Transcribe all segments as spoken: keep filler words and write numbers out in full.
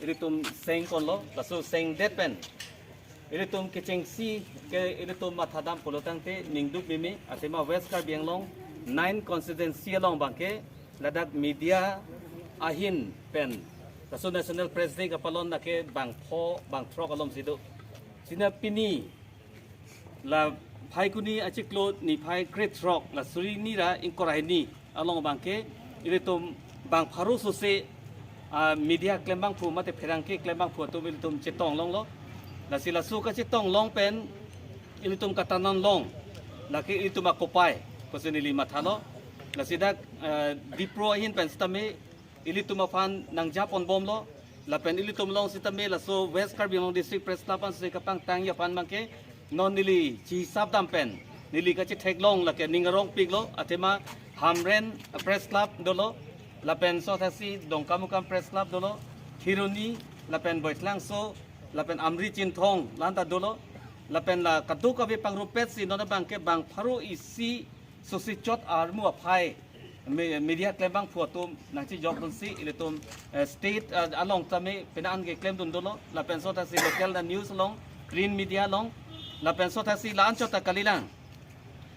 Ilitum seng konlo, laso sengdet pen ilitum kechengsi ke ilitum mathadam pulotangte ningduk mimi, athema West Karbi Anglong nine constituency along abangke ladak media ahin pen laso National Press Day kapalon lake bangpho bangthrok alomsi do. Sina pini la Phaikuni achiklo niphai krethrok la suri hini ra ingkoi ra hini along abangke ilitum bangpharo sose, ah, media klembangphu mate pherangke klembangphu atum ilitum chetong longlo. Lasi laso kachetong long pen ilitum katanan long, lake ilitum akopai pusi neli mathalo. Lasi dak, ah, Dipro ahin pen sitame ilitum aphan nangjaponbomlo, lapen ilitum along sitame laso West Karbi Anglong District Press Club ansi kapangtangji aphan abangke non neli chihisap dam pen neli kachetheklong lake ning arongpiklo, athema Hamren Press Club dolo, lapen sothasi Dongkamukam Press Club dolo, Kheroni, lapen Boitlangso, lapen Amri Chinthong lanta dolo, lapen la kadokave pangrumpetsi non abangke bangpharo isi sose chot armu aphai me-, media klembangphu atum nangchejokdunsi ilitum, eh, state, eh, along tame penang an keklemdun dolo, lapen sothasi local news along, print media along, lapen sothasi la-an chot ta kalilang.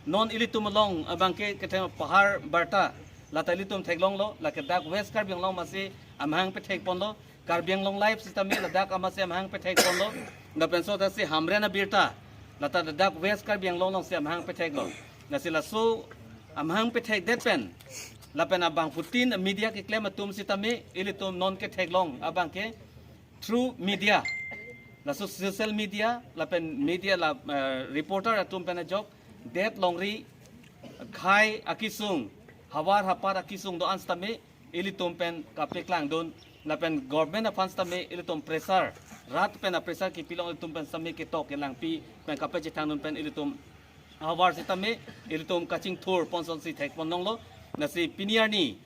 Non ilitum along abangke kethe Pahar Barta lata ilitum theklonglo, lake dak West Karbi Anglong masi amahang pethekponlo, Karbi Anglong Live sitame ladak amatsi amahang pethekponlo, lapen sothasi Hamren Abirta lata ladak West Karbi Anglong alongsi amahang petheklo. Lasi laso amahang pethekdet pen lapen abangphutin media keklem atum sitame ilitum non ketheklong abangke through media, laso social media lapen media la, eh, reporter atum pen ajok det longri, khei akesung, havar hapat akesung do-an sitame ilitum pen kapeklangdun, lapen government aphan sitame ilitum pressure, rat pen a-pressure kepilong ilitum pen sitame ketok kelangpi pen kapachethangdun pen ilitum ahavar sitame ilitum kachingthur ponsonsi thekpon longlo. Lasi pini arni,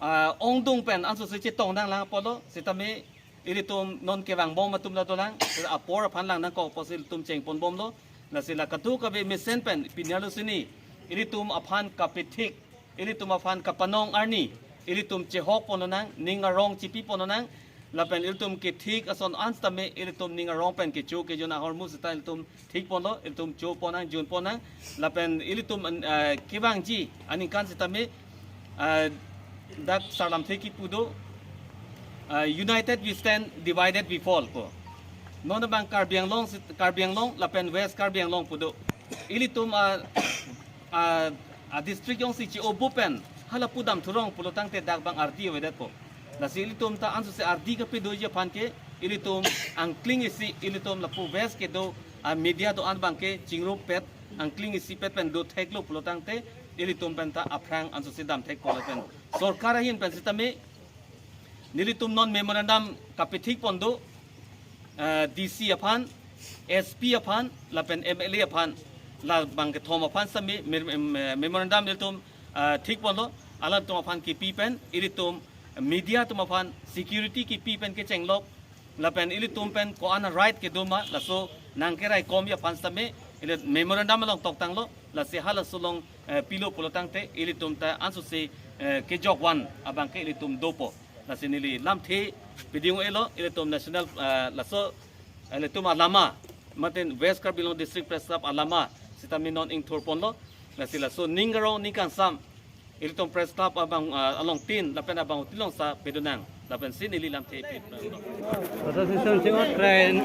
ah, ongdung pen ansose chetong nanglang apotlo sitame ilitum non kevangbom atum la dolang, apor aphan lang nangkok apotsi ilitum chengponbomlo. Lasi la kadokave mesen pen pini arlo sini ilitum aphan kapethik, ilitum aphan kapanong arni ilitum chehokpon lonang, ning arong chipiponlonang, lapen ilitum kethik ason an sitame ilitum ning arong pen kecho kejun ahormu sita ilitum thikponlo, ilitum choponnang, junponnang, lapen ilitum an, eh, kevangji aningkan sitame, eh, dak sarlamthe kipu do, eh, "United we stand, divided we fall" pu. Non abang Karbi Anglong sit-, Karbi Anglong lapen West Karbi Anglong pu do. Ilitum a, a, a district jongsi chi-obu pen hala pu damthurong pulotangte dak abang ardi avedetpo. Lasi ilitum ta ansose ardi kapedoji aphan ke ilitum angkling isi ilitum lapu West kedo a media do-an abangke chingrumpet, angkling isipet pen do theklo pulotangte ilitum pen ta aphrang ansose damthekpo lapen sorkar ahin pen sitame nelitum non memorandum kapethikpon do, eh, D C aphan, S P aphan, lapen M L A aphan, la bang kethom aphan sitame mem-, em, eh, memorandum nelitum, eh, thikponlo, alangtum aphan kipi pen, ilitum media atum aphan security kipi pen kechenglok, lapen ilitum pen ko-an right kedo ma, laso nangkeraikomji aphan sitame, ili memorandum along toktanglo, lasi halaso along, eh, pilo pulotangte, ilitum ta ansose, eh, kejokvan abangke ilitum dopo. Lasi neli lamthe piding-elo, ilitum national, eh, laso, eh, ilitum alama, mate West Karbi Anglong District Press Club alama, sitame non ingthurponlo, lasi laso ning arong ning kangsam, ilitum Press Club abang, eh, alongtin, lapen abangphutin alongsi pedonang, lapensi neli lamthe pi. Association si ot train.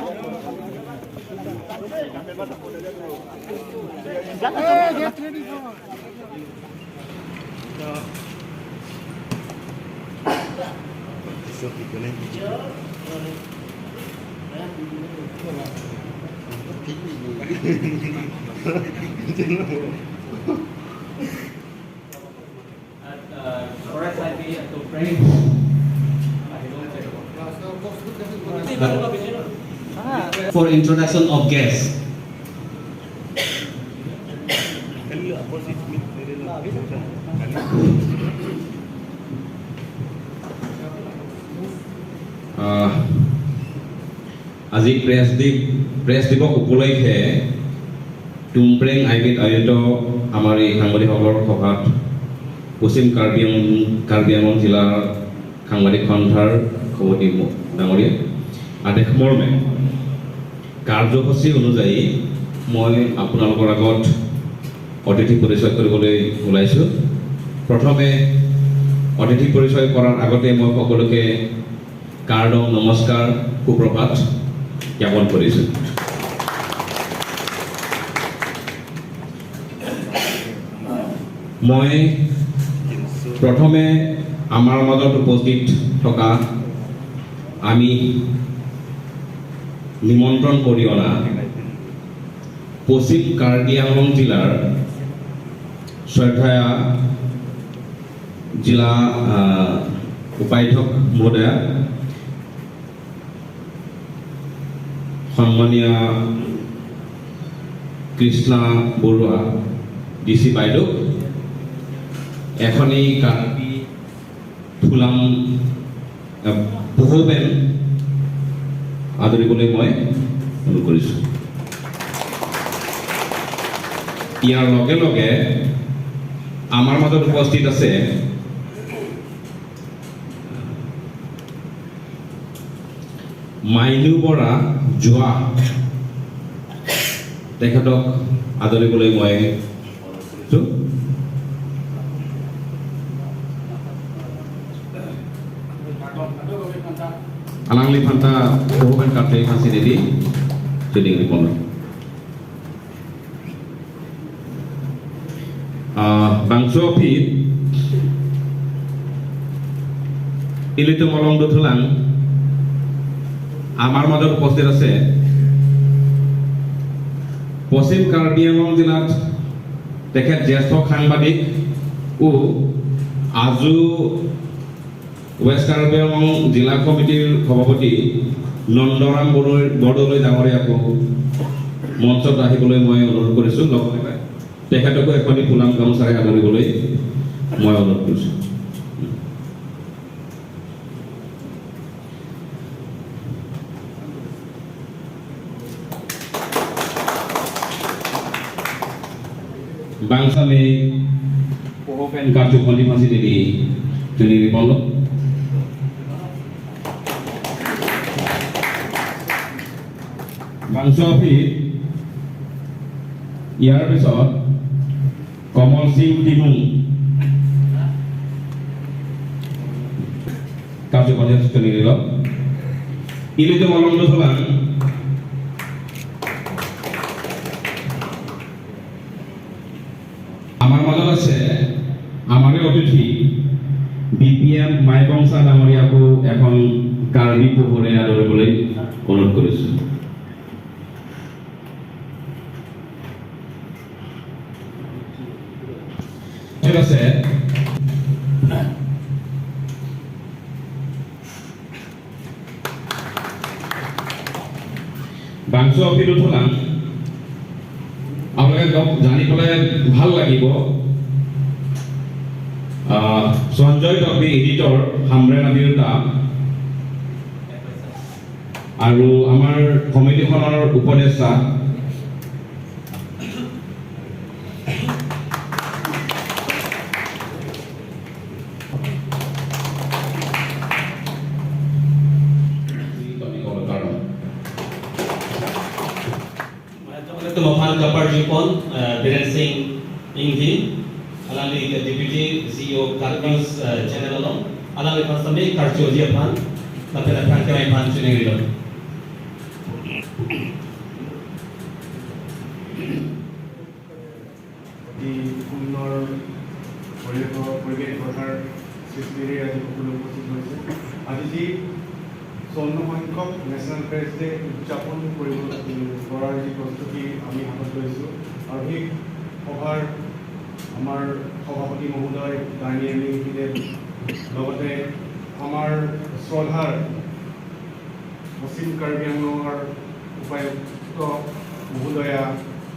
At, uh, Forest Highway at Tupreng. For introduction of guests. Uh, আজি প্ৰেছ দি প্ৰেছ দিৱস উপলক্ষে টুমপ্ৰেং আই বিত আয়োজিত আমাৰ এই সাংবাদিকসকলৰ সভাত পশ্চিম কাৰ্বি আং-, কাৰ্বি আংলং জিলাৰ সাংবাদিক সন্থাৰ সভাপতি ম-, ডাঙৰীয়া আদেশ মৰ্মে কাৰ্যসূচী অনুযায়ী মই আপোনালোকৰ আগত অতিথি পৰিচয় কৰিবলৈ ওলাইছোঁ। প্ৰথমে অতিথি পৰিচয় কৰাৰ আগতে মই সকলোকে কাৰ্ডম নমস্কাৰ, সুপ্ৰভাত জ্ঞাপন কৰিছোঁ। মই প্ৰথমে আমাৰ মাজত উপস্থিত থকা আমি নিমন্ত্ৰণ কৰি অনা পশ্চিম কাৰ্বি আংলং জিলাৰ শ্ৰদ্ধেয় জিলা, আহ, উপাধ্যক্ষ মহোদয়া, সন্মানীয় কৃষ্ণা বৰুৱা ডি চি বাইদেউ, এখনি কাৰ্বি ফুলাম, আহ, পহুপেন আদৰিবলৈ মই অনুৰোধ কৰিছোঁ। ইয়াৰ লগে লগে আমাৰ মাজত উপস্থিত আছে মাইনু বৰা যোৱা, তেখেতক আদৰিবলৈ মই অনুৰোধ কৰিছোঁ। Alangliphan ta phupen karte kasi neli, jadi ini pon. আহ, bangso aphi ilitum along dothulang, আমাৰ মাজত উপস্থিত আছে পশ্চিম কাৰ্বি আংলং জিলাত তেখেত জ্যেষ্ঠ সাংবাদিক ও আজো ৱেষ্ট কাৰ্বি আংলং জিলা কমিটিৰ সভাপতি নন্দৰাম বৰদলৈ, বৰদলৈ ডাঙৰীয়াকো মঞ্চত আহিবলৈ মই অনুৰোধ কৰিছোঁ। লগতে তেখেতকো এখনি ফুলাম গামোচাৰে আদৰিবলৈ মই অনুৰোধ কৰিছোঁ। Bangso aphi phupen karju pon di masih di Juni Ripondo. Bangso aphi, ইয়াৰ পিছত কমল সিং Timung. Karju pon di Juni Rilo. Ilitum along dothulang. আমাৰ মাজত আছে আমাৰে অতিথি বি পি এম মাইবংচা ডাঙৰীয়াকো এখন কাৰ্বি পহুৰে আদৰিবলৈ অনুৰোধ কৰিছোঁ। ঠিক আছে। Bangso aphi dothulang, আপোনালোকে জানি পেলাই ভাল লাগিব। আহ, সঞ্জয় তকবী, এডিটৰ, হামৰেণ আবিৰ্তা, আৰু আমাৰ সমিতিখনৰ উপদেষ্টা, Tumaphan kaparjupon, eh, Biren Singh Ingti, alangli ke Deputy C E O Karbi News, eh, Channel along, alangliphan sitame karjuji aphan, lapen aphrang kemai aphan choningri lo. অতি সুন্দৰ পৰিৱেশ, পৰিৱেশ গঢ়াৰ সৃষ্টিৰে আজি সকলো উপস্থিত হৈছে। আজি যি চৌৱন্ন সংখ্যক নেশ্যনেল প্ৰেছ ডে উদযাপন কৰিব, কৰাৰ যি প্ৰস্তুতি আমি হাতত লৈছোঁ আৰু সেই সভাৰ আমাৰ সভাপতি মহোদয় ডাঙৰীয়া নীল দেৱ, লগতে আমাৰ শ্ৰদ্ধাৰ পশ্চিম কাৰ্বি আংলঙৰ উপায়ুক্ত মহোদয়া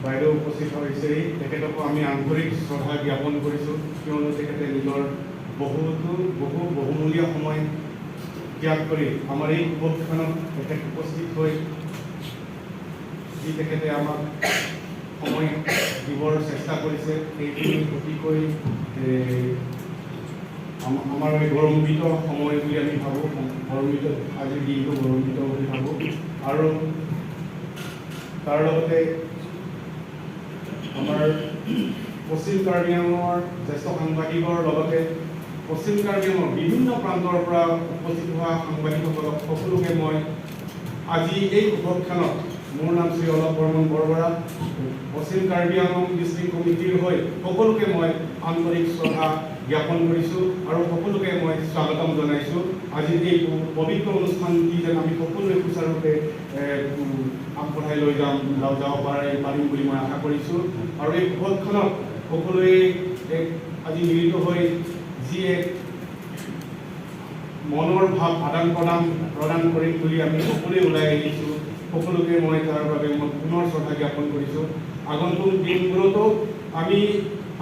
বাইদেউ উপস্থিত হৈছেহি। তেখেতকো আমি আন্তৰিক শ্ৰদ্ধা জ্ঞাপন কৰিছোঁ, কিয়নো তেখেতে নিজৰ বহুতো, বহু, বহুমূলীয়া সময় ত্যাগ কৰি আমাৰ এই শুভক্ষণত তেখেত উপস্থিত হৈ যি তেখেতে আমাক সময় দিবৰ চেষ্টা কৰিছে, সেইখিনি অতিকৈ, এ, আম-, আমাৰ এই গৌৰৱান্বিত সময় বুলি আমি ভাবোঁ, গৌৰৱান্বিত, আজিৰ দিনটো গৌৰৱান্বিত বুলি ভাবোঁ। আৰু তাৰ লগতে আমাৰ পশ্চিম কাৰ্বি আংলঙৰ জ্যেষ্ঠ সাংবাদিকৰ লগতে পশ্চিম কাৰ্বি আংলঙৰ বিভিন্ন প্ৰান্তৰ পৰা উপস্থিত হোৱা সাংবাদিকসকলক সকলোকে মই আজি এই শুভক্ষণত, মোৰ নাম শ্ৰী অলক বৰ্মন বৰবৰা, পশ্চিম কাৰ্বি আংলং ডিষ্ট্ৰিক্ট কমিটিৰ হৈ সকলোকে মই আন্তৰিক শ্ৰদ্ধা জ্ঞাপন কৰিছোঁ আৰু সকলোকে মই স্বাগতম জনাইছোঁ। আজি এই পবিত্ৰ অনুষ্ঠানটি যেন আমি সকলোৱে সুচাৰুৰূপে, এ, উম, আগবঢ়াই লৈ যাম, যাব, যাব পাৰে, পাৰিম বুলি মই আশা কৰিছোঁ। আৰু এই শুভক্ষণত সকলোৱে এক আজি মিলিত হৈ যি এক মনৰ ভাৱ আদান প্ৰদান, প্ৰদান কৰিম বুলি আমি সকলোৱে ওলাই আহিছোঁ। সকলোকে মই তাৰ বাবে মই পুনৰ শ্ৰদ্ধা জ্ঞাপন কৰিছোঁ। আগন্তুক দিনবোৰতো আমি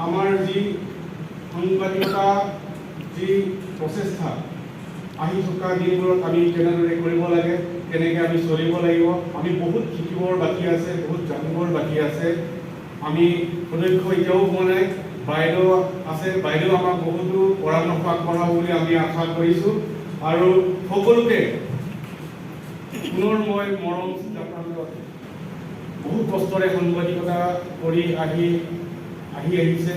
আমাৰ যি সাংবাদিকতা, যি প্ৰচেষ্টা, আহি থকা দিনবোৰত আমি কেনেদৰে কৰিব লাগে, কেনেকে আমি চলিব লাগিব, আমি বহুত শিকিবৰ বাকী আছে, বহুত জানিবৰ বাকী আছে। আমি সুদক্ষ এতিয়াও হোৱা নাই। বাইদেউ আছে, বাইদেউ আমাক বহুতো পৰামৰ্শ আগবঢ়াব বুলি আমি আশা কৰিছোঁ। আৰু সকলোকে পুনৰ মই মৰম শ্ৰদ্ধাৰে বহুত কষ্টৰে সাংবাদিকতা কৰি আহি, আহি আহিছে।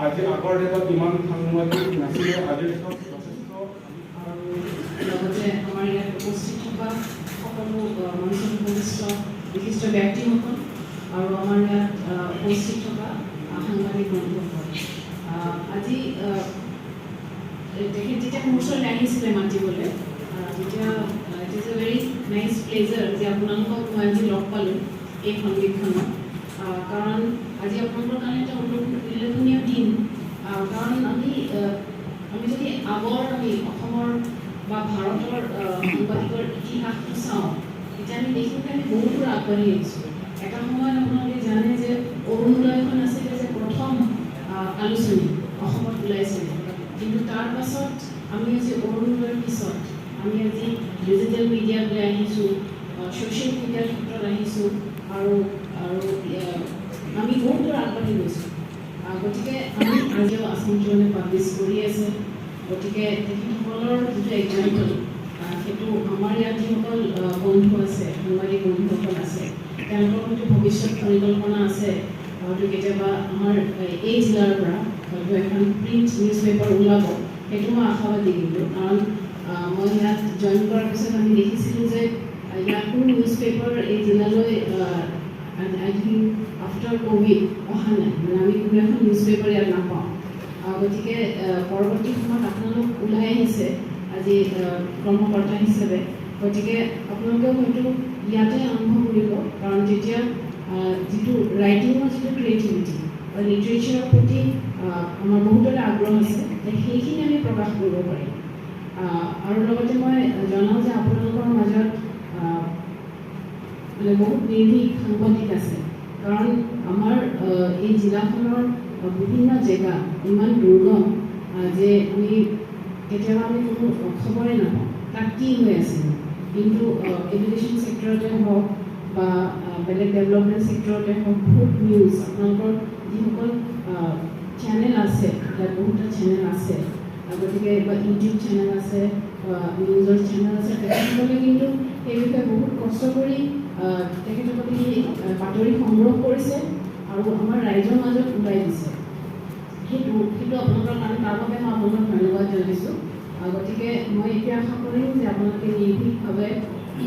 আজি আগৰ ডেটত ইমান সাংবাদিক নাছিলে, আজিৰ ডেটত যথেষ্ট। আৰু লগতে আমাৰ ইয়াত উপস্থিত থকা সকলো, আহ, মঞ্চত উপবিষ্ট বিশিষ্ট ব্যক্তিসকল আৰু আমাৰ ইয়াত, আহ, উপস্থিত থকা, আহ, সাংবাদিক বন্ধুসকল, আহ, আজি, আহ, তেখেত যেতিয়া মোৰ ওচৰলৈ আহিছিলে মাতিবলৈ, আহ, তেতিয়া, আহ, it is a very nice pleasure যে আপোনালোকক মই আজি লগ পালোঁ এই সন্মিলনত। আহ, কাৰণ আজি আপোনালোকৰ কাৰণে এটা উল্লেখ-, উল্লেখনীয় দিন। আহ, কাৰণ আমি, আহ, আমি যদি আগৰ আমি অসমৰ বা ভাৰতৰ, আহ, সাংবাদিকৰ ইতিহাসটো চাওঁ, তেতিয়া আমি দেখিম যে আমি বহুত দূৰ আগবাঢ়ি আহিছোঁ। এটা সময়ত আপোনালোকে জানে যে অৰুণোদয়খন আছিলে যে প্ৰথম, আহ, আলোচনী অসমত ওলাইছিলে, কিন্তু তাৰ পাছত আমি আজি অৰুণোদয়ৰ পিছত আমি আজি ডিজিটেল মিডিয়ালৈ আহিছোঁ, আহ, ছ'চিয়েল মিডিয়াৰ ক্ষেত্ৰত আহিছোঁ আৰু, আৰু, আহ, আমি বহুত দূৰ আগবাঢ়ি গৈছোঁ। আহ, গতিকে আমি আজিও আছাম ট্ৰিবিউনে পাব্লিছ কৰি আছে। গতিকে তেখেতসকলৰ যিটো এক্সাম্পল, আহ, সেইটো আমাৰ ইয়াত যিসকল, আহ, বন্ধু আছে, সাংবাদিক বন্ধুসকল আছে, তেওঁলোকৰ হয়তো ভৱিষ্যত পৰিকল্পনা আছে, হয়তো কেতিয়াবা আমাৰ, আহ, এই জিলাৰ পৰা হয়তো এখন প্ৰিণ্ট নিউজ পেপাৰ ওলাব, সেইটো মই আশাবাদী। কিন্তু কাৰণ, আহ, মই ইয়াত জইন কৰাৰ পিছত আমি দেখিছিলোঁ যে, আহ, ইয়াত কোনো নিউজ পেপাৰ এই জিলালৈ, আহ, I, I think after COVID অহা নাই, মানে আমি কোনো এখন নিউজ পেপাৰ ইয়াত নাপাওঁ। আহ, গতিকে, আহ, পৰৱৰ্তী সময়ত আপোনালোক ওলাই আহিছে আজি, আহ, কৰ্মকৰ্তা হিচাপে, গতিকে আপোনালোকে হয়তো ইয়াতে আৰম্ভ কৰিব, কাৰণ তেতিয়া, আহ, যিটো ৰাইটিঙৰ যিটো ক্ৰিয়েটিভিটি বা লিটাৰেচাৰৰ প্ৰতি, আহ, আমাৰ বহুতৰে আগ্ৰহ আছে, তে সেইখিনি আমি প্ৰকাশ কৰিব পাৰিম। আহ, আৰু লগতে মই জনাওঁ যে আপোনালোকৰ মাজত, আহ, মানে বহুত নিৰ্ভীক সাংবাদিক আছে, কাৰণ আমাৰ, আহ, এই জিলাখনৰ, আহ, বিভিন্ন জেগা ইমান দুৰ্গম, আহ, যে আমি কেতিয়াবা আমি কোনো খবৰে নাপাওঁ তাত কি হৈ আছে। কিন্তু, আহ, এডুকেশ্যন ছেক্টৰতে হওক বা, আহ, বেলেগ ডেভেলপমেণ্ট ছেক্টৰতে হওক, বহুত নিউজ আপোনালোকৰ যিসকল, আহ, চেনেল আছে, ইয়াত বহুতটা চেনেল আছে, আহ, গতিকে বা ইউটিউব চেনেল আছে, আহ, নিউজৰ চেনেল আছে, তেখেতসকলে কিন্তু সেই বিষয়ে বহুত কষ্ট কৰি, আহ, তেখেতসকলে সেই, আহ, বাতৰি সংগ্ৰহ কৰিছে আৰু আমাৰ ৰাইজৰ মাজত ওলাই দিছে। সেইটো, সেইটো আপোনালোকৰ কাৰণে, তাৰ বাবে মই আপোনালোকক ধন্যবাদ জনাইছোঁ। আহ, গতিকে মই এইটোৱে আশা কৰিম যে আপোনালোকে নিৰ্ভীকভাৱে,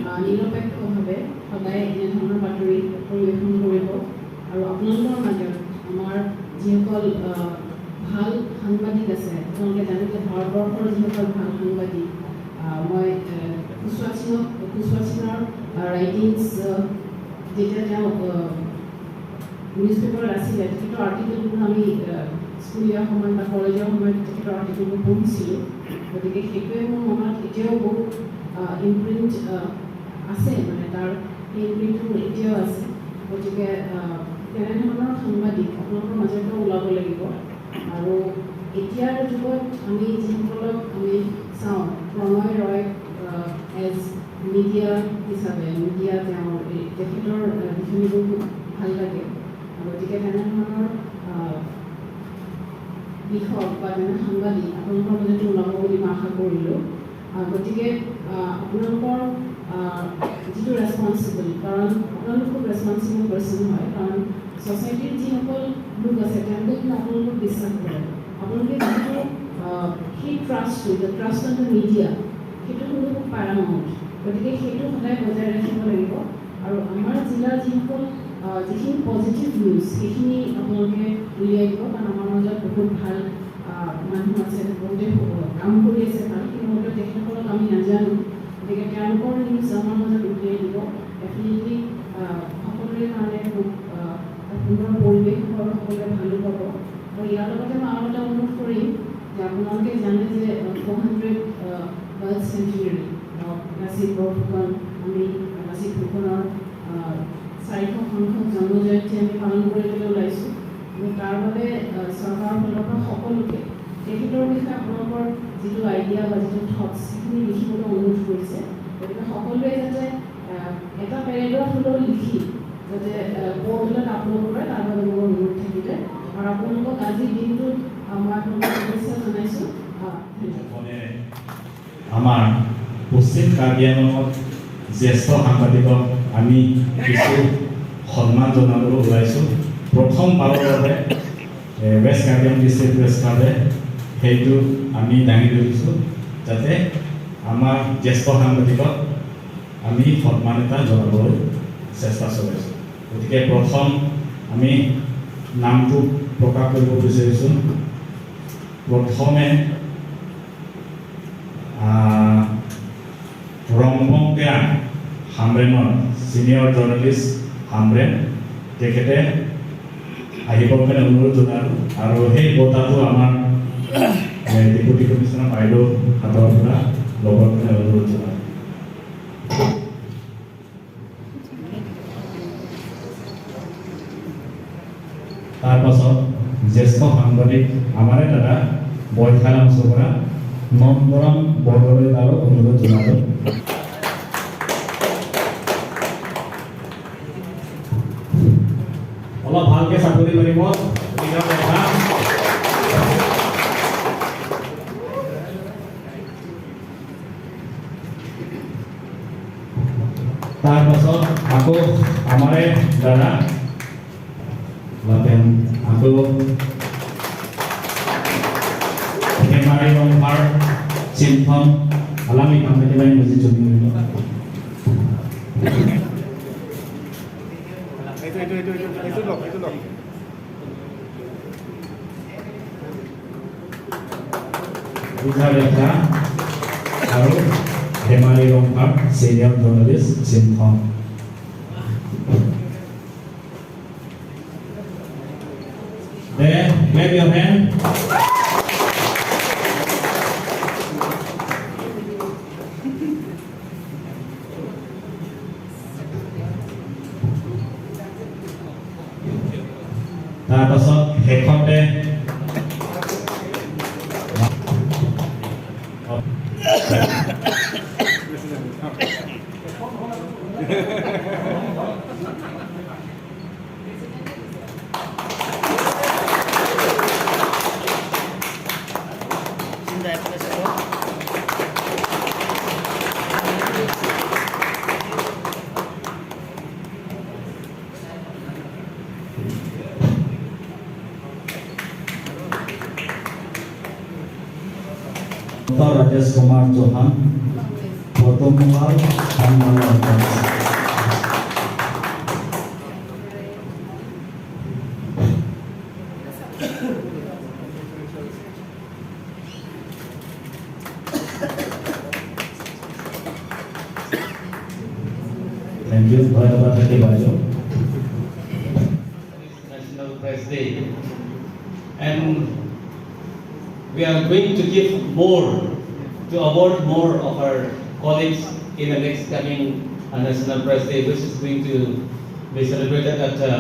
আহ, নিৰপেক্ষভাৱে সদায় এনেধৰণৰ বাতৰি পৰিৱেশন কৰিব আৰু আপোনালোকৰ মাজত আমাৰ যিসকল, আহ, ভাল সাংবাদিক আছে, আপোনালোকে জানে যে ভাৰতবৰ্ষৰ যিসকল ভাল সাংবাদিক, আহ, মই, আহ, খুচুৱা সিঙৰ, খুচুৱা সিঙৰ, আহ, ৰাইটিংছ, আহ, যেতিয়া তেওঁ, আহ, নিউজ পেপাৰত আছিলে, তেখেতৰ আৰ্টিকলবোৰ আমি, আহ, স্কুলীয়া সময়ত বা কলেজৰ সময়ত তেখেতৰ আৰ্টিকলবোৰ পঢ়িছিলোঁ। গতিকে সেইটোৱে মোৰ মনত এতিয়াও বহুত, আহ, ইমপ্ৰিণ্ট, আহ, আছে, মানে তাৰ সেই ইমপ্ৰিণ্টটো মোৰ এতিয়াও আছে। গতিকে, আহ, তেনেধৰণৰ সাংবাদিক আপোনালোকৰ মাজতো ওলাব লাগিব। আৰু এতিয়াৰ যুগত আমি যিসকলক আমি চাওঁ, প্ৰণয় ৰয়, আহ, এজ মিডিয়া হিচাপে মিডিয়া তেওঁৰ এই তেখেতৰ আহ, লিখনিবোৰ খুব ভাল লাগে। গতিকে তেনেধৰণৰ আহ, লিখক বা তেনে সাংবাদিক আপোনালোকৰ মাজতো ওলাব বুলি মই আশা কৰিলোঁ। আহ, গতিকে আহ, আপোনালোকৰ আহ, যিটো ৰেচপনচিবল, কাৰণ আপোনালোক খুব ৰেচপনচিবল পাৰ্চন হয়, কাৰণ ছ'চাইটিৰ যিসকল লোক আছে তেওঁলোকে কিন্তু আপোনালোকক বিশ্বাস কৰে। আপোনালোকে যিটো আহ, সেই ট্ৰাষ্টটো, the trust on the media, সেইটো কিন্তু খুব paramount। গতিকে সেইটো সদায় বজাই ৰাখিব লাগিব। আৰু আমাৰ জিলাৰ যিসকল আহ, যিখিনি পজিটিভ নিউজ, সেইখিনি আপোনালোকে উলিয়াই দিব, কাৰণ আমাৰ মাজত বহুত ভাল আহ, মানুহ আছে, বহুতে আহ, কাম কৰি আছে ভাল, কিন্তু হয়তো তেখেতসকলক আমি নাজানো। গতিকে তেওঁলোকৰ নিউজ আমাৰ মাজত উলিয়াই দিব। ডেফিনেটলি সকলোৰে কাৰণে খুব আহ, এটা সুন্দৰ পৰিৱেশ হ'ব আৰু সকলোৱে ভালো পাব। আৰু ইয়াৰ লগতে মই আৰু এটা অনুৰোধ কৰিম যে আপোনালোকে জানে যে four hundred birth century, Lachit Borphukan, আমি লাচিত ফুকনৰ আহ, চাৰিশ সংখ্যক জন্ম জয়ন্তী আমি পালন কৰিবলৈ ওলাইছোঁ। আৰু তাৰ বাবে আহ, চৰকাৰৰ ফালৰ পৰা সকলোকে তেখেতৰ বিষয়ে আপোনালোকৰ যিটো আইডিয়া বা যিটো থটছ, সেইখিনি লিখিবলৈ অনুৰোধ কৰিছে। গতিকে সকলোৱে যাতে আহ, এটা পেৰেগ্ৰাফ হ'লেও লিখি যাতে পৰ্টেলত আপলোড কৰে, তাৰ বাবে মোৰ অনুৰোধ থাকিলে। আৰু আপোনালোকক আজিৰ দিনটোত আহ, মই আপোনালোকক শুভেচ্ছা জনাইছোঁ। আহ, ধন্যবাদ। আমাৰ পশ্চিম কাৰ্বি আংলঙত জ্যেষ্ঠ সাংবাদিকক আমি কিছু সন্মান জনাবলৈ ওলাইছোঁ। প্ৰথমবাৰৰ বাবে এ, ৱেষ্ট কাৰ্বি আংলং ডিষ্ট্ৰিক্ট প্ৰেছ ক্লাবে সেইটো আমি দাঙি ধৰিছোঁ, যাতে আমাৰ জ্যেষ্ঠ সাংবাদিকক আমি সন্মান এটা জনাবলৈ চেষ্টা চলাইছোঁ। গতিকে প্ৰথম আমি নামটো প্ৰকাশ কৰিব বিচাৰিছোঁ। প্ৰথমে আহ, ৰংবং কেয়াং হামৰেঙৰ ছিনিয়ৰ জাৰ্নেলিষ্ট হামৰেং, তেখেতে আহিবৰ কাৰণে অনুৰোধ জনালোঁ। আৰু সেই বঁটাটো আমাৰ এ, ডেপুটি কমিছনাৰ বাইদেউ হাতৰ পৰা ল'বৰ কাৰণে অনুৰোধ জনালোঁ। তাৰ পাছত জ্যেষ্ঠ সাংবাদিক আমাৰে দাদা বৈঠালাংচুৰ পৰা নন্দৰাম বৰদলৈ দাৰক অনুৰোধ জনালোঁ। অলপ ভালকে চাপৰি মাৰিব। তাৰ পাছত আকৌ আমাৰে দাদা lapen ako Hemari Rongphar Chinthong alangli kami kami mesti cumi. Itu, itu, itu, itu, itu loh, itu loh. Pooja Lekha, আৰু Hemari Rongphar, senior journalist, Chinthong. Then, clap your hand. তাৰ পাছত শেষতে ডক্টৰ ৰাজেশ কুমাৰ চৌহান, প্ৰথম কুমাৰ সন্মান। Thank you. ধন্যবাদ থাকিল বাইদেউ। National Press Day. And we are going to give more, to award more of our colleagues in the next coming uh, National Press Day, which is going to be celebrated at uh,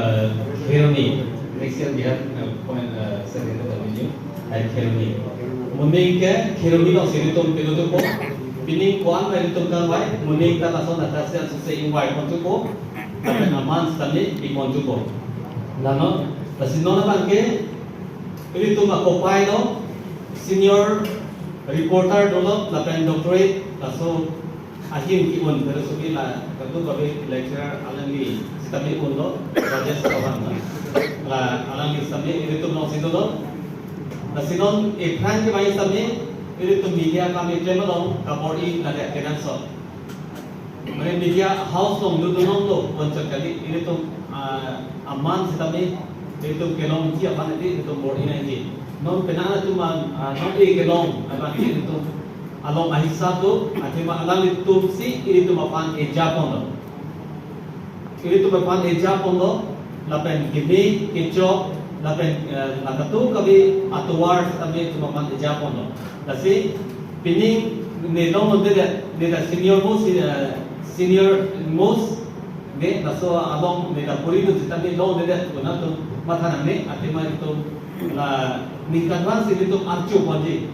Kheroni. Next year we have uh, point, uh, celebrated the venue at Kheroni. Mumingke Kheroni no siritum pilutupo. Pining ko-an ilitum kangvai, moning ta lason athasi ansose ingvai ponchukpo, lapen aman sitame pi ponchukpo. Lalo, lasi non abangke, ilitum akopai lo, senior reporter dolo, lapen doctorate, laso ahin ki-un, pero sobi la, katu kabe lecturer alangli sitame un lo, Rajesh Chauhan la, la alangli sitame ilitum alongsi dolo. Lasi non ephrang kevang sitame, ilitum media kami klem along kabor-i ladak kenangsot. Mane media house along dodun longlo, bonchot kali, ilitum, ah, aman sitame, ilitum kelongji aphan ati, ilitum bor-i nangji. Non penang atum an, ah, non e kelong, aphan ilitum along ahisap do, athema alanglitumsi ilitum aphan eja ponlo. Ilitum aphan eja ponlo, lapen keme, kechok, lapen, eh, la katu kabe atovar sitame ilitum aphan eja ponlo. Lasi pining ne longledet, ne ta senior most, eh, senior most, ne laso along ne ta puri tu sitame longledet, konat atum matha nangne, athema ilitum la ningkan vansi ilitum archo ponji.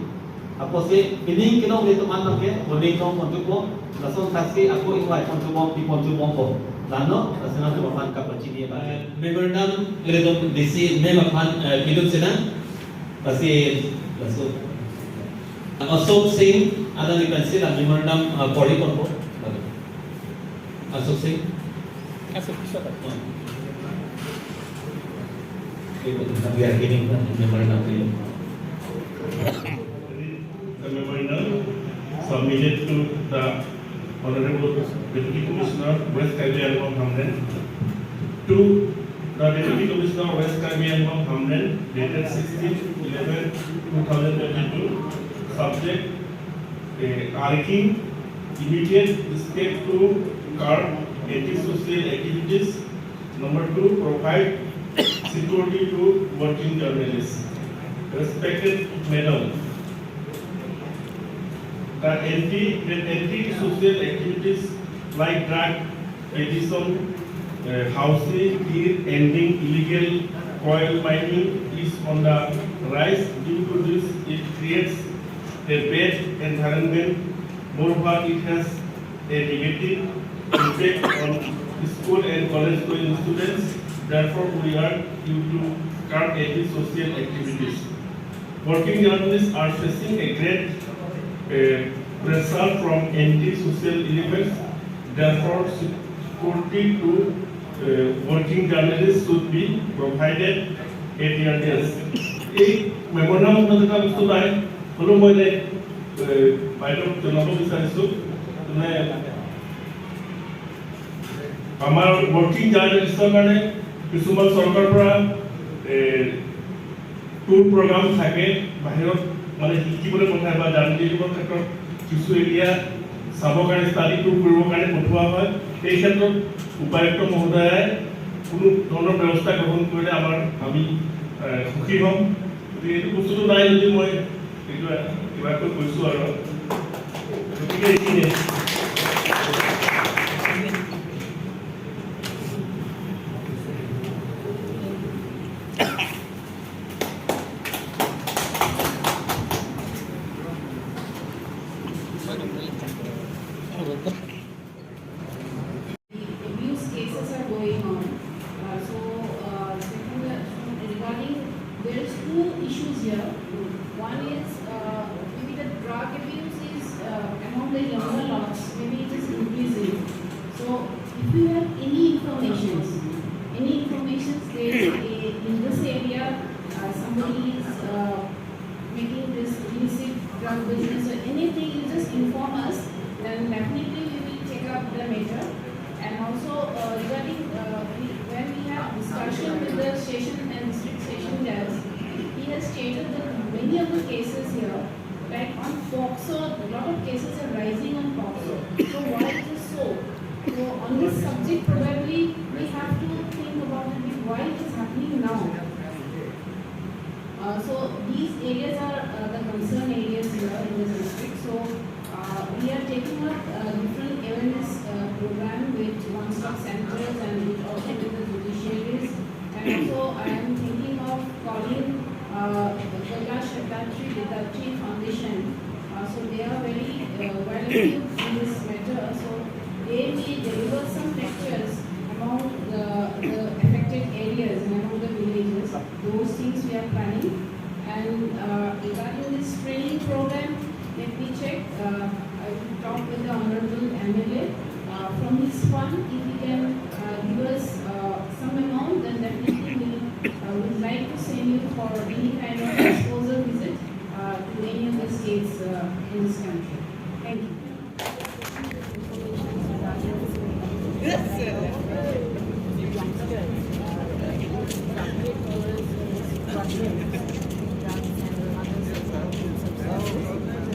Apotsi pining kelong ilitum an abangke, moning long ponchukpo, lason athasi ako ingvai ponchukbom, pi ponchukbompo. Lalo, lasi nangtum aphan kapachini abang. Memorandum ilitum D C ma'am aphan, eh, pidun sinang. Lasi, laso. Ashok Singh, adan ipensi la memorandum, eh, porhi ponpo. Ashok Singh. Ashok Singh. Oh. Ibu, we are giving the memorandum to you. The memorandum submitted to the Honorable Deputy Commissioner, West Karbi Anglong Hamren, to the Deputy Commissioner, West Karbi Anglong Hamren, dated sixteen eleven two thousand twenty-two, subject, eh, urging immediate step to curb antisocial activities. Number two, provide security to working journalists. Respected Madam, the anti, the anti-social activities like drug addiction, uh, housing, deal, ending illegal coal mining is on the rise. Due to this, it creates a bad environment. Moreover, it has a negative impact on school and college going students. Therefore, we urge you to curb anti-social activities. Working journalists are facing a great, uh, pressure from anti-social elements. Therefore, security to, uh, working journalists should be provided at the earliest. এই মেম'ৰেণ্ডামত এটা বস্তু নাই, হ'লেও মই এনে, এ, বাইদেউক জনাব বিচাৰিছো, মানে, আমাৰ ৱৰ্কিং জাৰ্নেলিষ্টৰ কাৰণে কিছুমান চৰকাৰৰ পৰা, এ, টুৰ প্ৰগ্ৰাম থাকে, বাহিৰত মানে শিকিবলৈ পঠায় বা জাৰ্নেলিজমৰ ক্ষেত্ৰত কিছু এৰিয়া চাবৰ কাৰণে, ষ্টাডি টুৰ কৰিবৰ কাৰণে পঠোৱা হয়। সেই ক্ষেত্ৰত উপায়ুক্ত মহোদয়ে কোনো ধৰণৰ ব্যৱস্থা গ্ৰহণ কৰিলে আমাৰ, আমি, এ, সুখী হ'ম। গতিকে এইটো বস্তুটো নাই যদি মই এইটো কিবাকৈ কৈছো আৰু। গতিকে এইখিনিয়ে। Abuse cases are going on. Uh, so, uh, second, uh, regarding, there is two issues here. One is, uh, maybe the drug abuse is, uh, among the younger lots, maybe it is increasing. So, if you have any informations, any informations there, eh, in this area, uh, somebody is, uh, making this illicit drug business or anything, you just inform us, then definitely we will take up the matter. And also, uh, regarding, uh, we, when we have discussion with the station and district session judge, he has stated that many of the cases here, like on POCSO, a lot of cases are rising on POCSO. So why it is so? So on this subject, probably we have to think about it, why it is happening now. Uh, so these areas are, uh, the concern areas here in the district. So, uh, we are taking up, uh, different awareness, uh, program with one-stop centers and with also with the judiciaries. And also I am thinking of calling, uh, the Kailash Shatatri Dattatri Foundation. Uh, so they are very, uh, uh, while in this matter, so they may deliver some lectures among the, the affected areas and among the villages. Those things we are planning. And uh, regarding this training program, let me check. Uh, I will talk with the Honorable M L A. Uh, from his fund, if he can uh, give us uh, some amount, then definitely we uh, would like to send you for any kind of exposure visit uh, to any of the states uh, in this country. Thank you.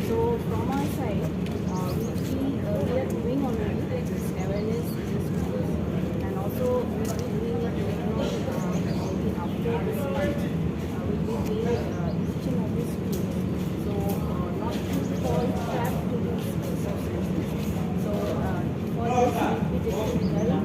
So from our side, uh, we see, uh, we are doing already, like, this awareness in the schools, and also we are doing it, you know, uh, after this month, uh, we will be doing, uh, each and every school. So, uh, not to fall trap to these substances. So, uh, for this, we will be taking help